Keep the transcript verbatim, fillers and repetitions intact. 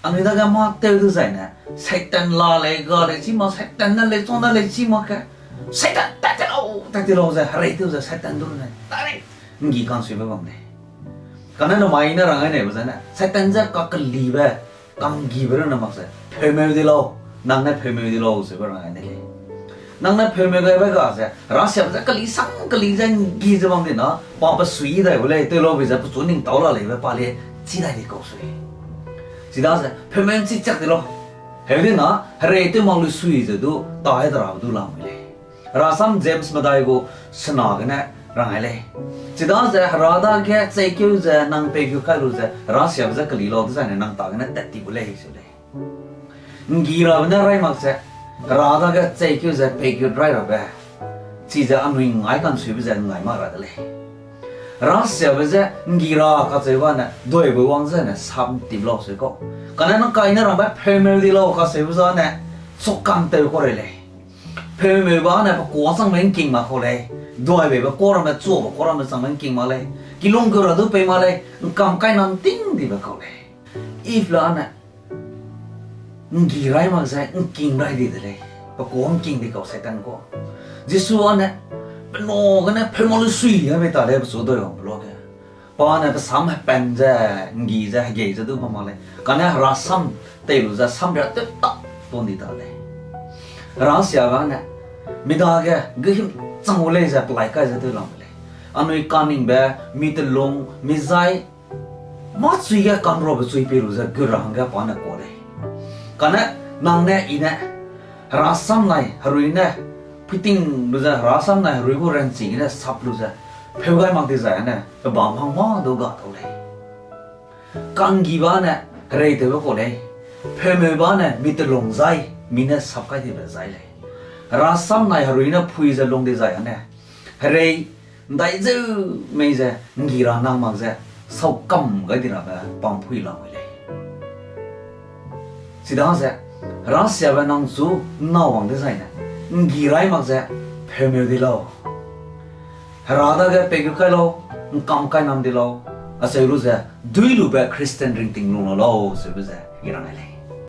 Anui dage mâ tew du zaine, Satan la lei, ga lei, chi mak, Satan ne lei, chuna lei, chi mak ge. Satan, tat ti lau, tat ti lau ze, herei tew ze, Satan du ne, tare, nggi kansuibe bam lei. Kane namai ne rang ai neibe zene, Satan ze kakelibe, kanggibe rune mak ze, pheumeu di lau, nang ne pheumeu di lau, zeube rang ai ne lei. Nang ne pheumeu gaibe ga ze, herasiabe ze keli sang keli ze nggi ze bam di na, pa pe sui dai gu lei, tew lau bei ze pechu ning tau la leibe pa le, chi dai di kau sui. Chidaze, pheumeu chi chak di lau. Heu di na, herei tew mak lu sui ze du, ta ai de rabe du lamui lei. Herasam James medai gu sena gene rang ai lei. Chidaze, hera dage cheikeu ze nang peikeu kai lu ze, herasiabe ze keli lau dezaine nang ta gene tat ti gu lei, seu lei. Nggi rabe ne rai mak ze, hera dage cheikeu ze peikeu rai rabe. Chize anui ngai kansuibe ze ngai mak ra de lei. Herasiabe ze nggi ra kacheube ne, duibe wang zene sam tip lau seu kau. Kane nang kai ne rangbe pheumeu di lau kacheube zane, sukam tew kau rei lei. Pheumeu ba ne pe kuâ changbe ngking mak kau lei. Duibeibe kuâ ramme, chuabe kuâ ramme changbe ngking mak lei. Kilung gu ra du pei mak lei. Ngkam kai nam ting dibe kau lei. Eve la ne, nggi rai mak ze ngking rai di de lei. Pe kuâ ngking di kau Satan kau. Jisu ane, pe na gene pheu mak lu sui ge mei ta lei pechu dui wangbe luage. Pa ne pe sam hepan ze, nggi ze, hegei ze du bam mak lei. Kane herasam tei lu ze samria tew tak tun di ta lei. Herasiabe ne, mi dage gehim chang gu lei ze pelai kai ze tew lam lei. Anui kaningbe, mi telung, mi zai, mâ chui ge kanrabe chui pei lu ze gu ra hangge pa ne kuâ lei. Kane nang ne i ne, herasam nai herui ne, puiting lu ze herasam nai herui gu ranchi gene sap lu ze, pheu gai mak dizai ane, pe bam hang mâ du ga tau lei. Kanggibe ne, herei tewbe kau lei. Pheumeube ne, mi telung zai, mi ne sap kai dibe zai lei. Herasam nai herui ne phui ze lung dizai ane, herei, ndai zeu mei ze, nggi ra nang mak ze, saukam gai di rabe pampui lamui lei. Chidaze, herasiabe nang chu nawang dezaine, nggi rai mak ze, pheumeu di lau. Hera dage pei gu kai lau, ngkam kai nam di lau, acheu lu ze, duilube Christian ringting lung lau lau, seube ze, i rang ai lei.